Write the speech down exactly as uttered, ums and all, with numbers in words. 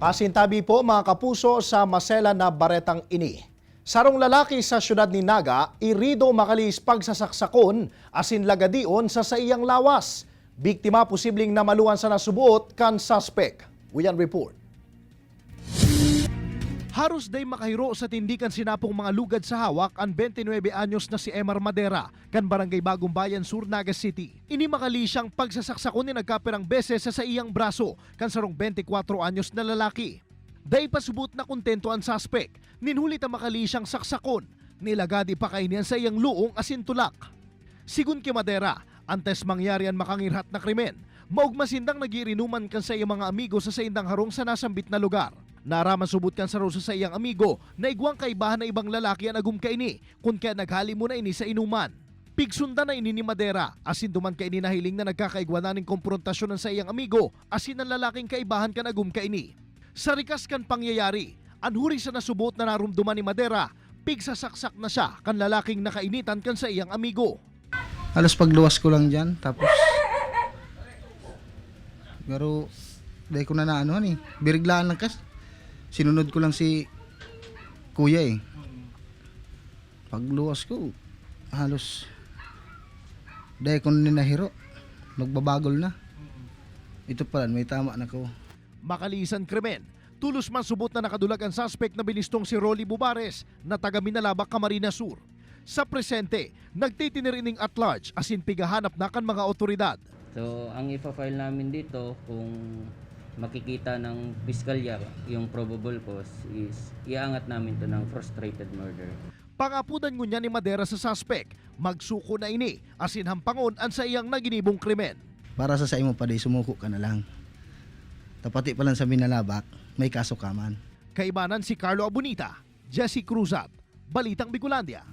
Pasintabi po, mga kapuso, sa maselan na baretang ini. Sarong lalaki sa siyudad ni Naga, irido makalis pagsasaksakon asin lagadion sa saiyang lawas. Biktima posibleng namaluan sa nasubuot kan suspek. Uyan report. Haros dai makahiro sa tindi kan sinapong mga lugad sa hawak an twenty-nine anyos na si Emar Madera, kan Barangay Bagong Bayan Sur, Naga City. Ini makali siyang pagsasaksakon nin nagkapirang beses sa saiyang braso kan sarong twenty-four anyos na lalaki. Dai pa subot na kontento an suspek, nin huli ta makali siyang saksakon, nilagadi pa kaini an saiyang luong asin tulak. Sigon ki Madera, antes mangyari an makangirhat na krimen, maogma sindang nag-iirinuman kan saiyang mga amigo sa saindang harong sa nasambit na lugar. Naaraman subot kan saro sa saiyang amigo na igwang kaibahan na ibang lalaki an agom kaini, kun kaya naghali muna ini sa inuman. Pigsundan na ini ni Madera, asin duman kaini nahiling na nagkakaigwa na nin komprontasyon an saiyang amigo asin an lalaking kaibahan kan agom kaini. Sa rikas kan pangyayari, an huri sa nasuboot na naromdoman ni Madera, pigsasaksak na siya kan lalaking nakainitan kan saiyang amigo. Halos pagluwas ko lang diyan, tapos, pero dai ko na naanuhan eh. Biriglaan lang kas, sinunod ko lang si kuya eh. Pagluwas ko, halos dai ko na nahiro. Nagbabagol na. Ito pala, may tama na ko. Makalisan krimen, tolos man subot na nakadulag an suspek na binistong si Rolly Bubares na taga Minalabac, Camarines Sur. Sa presente, nagtitiniring at large asin pigahanap na kan mga otoridad. So, ang ipa-file namin dito, kung makikita ng piskalya yung probable cause, is iaangat namin to ng frustrated murder. Pangapodan ngunyan ni Madera sa suspek, magsuko na ini asin hampangon an saiyang naginibong krimen. Para sa saimo pa, di sumuko ka na lang. Tapati pa lang sa Minalabac, may kaso ka man. Kaibanan si Carlo Abunita, Jesse Cruzat, Balitang Bicolandia.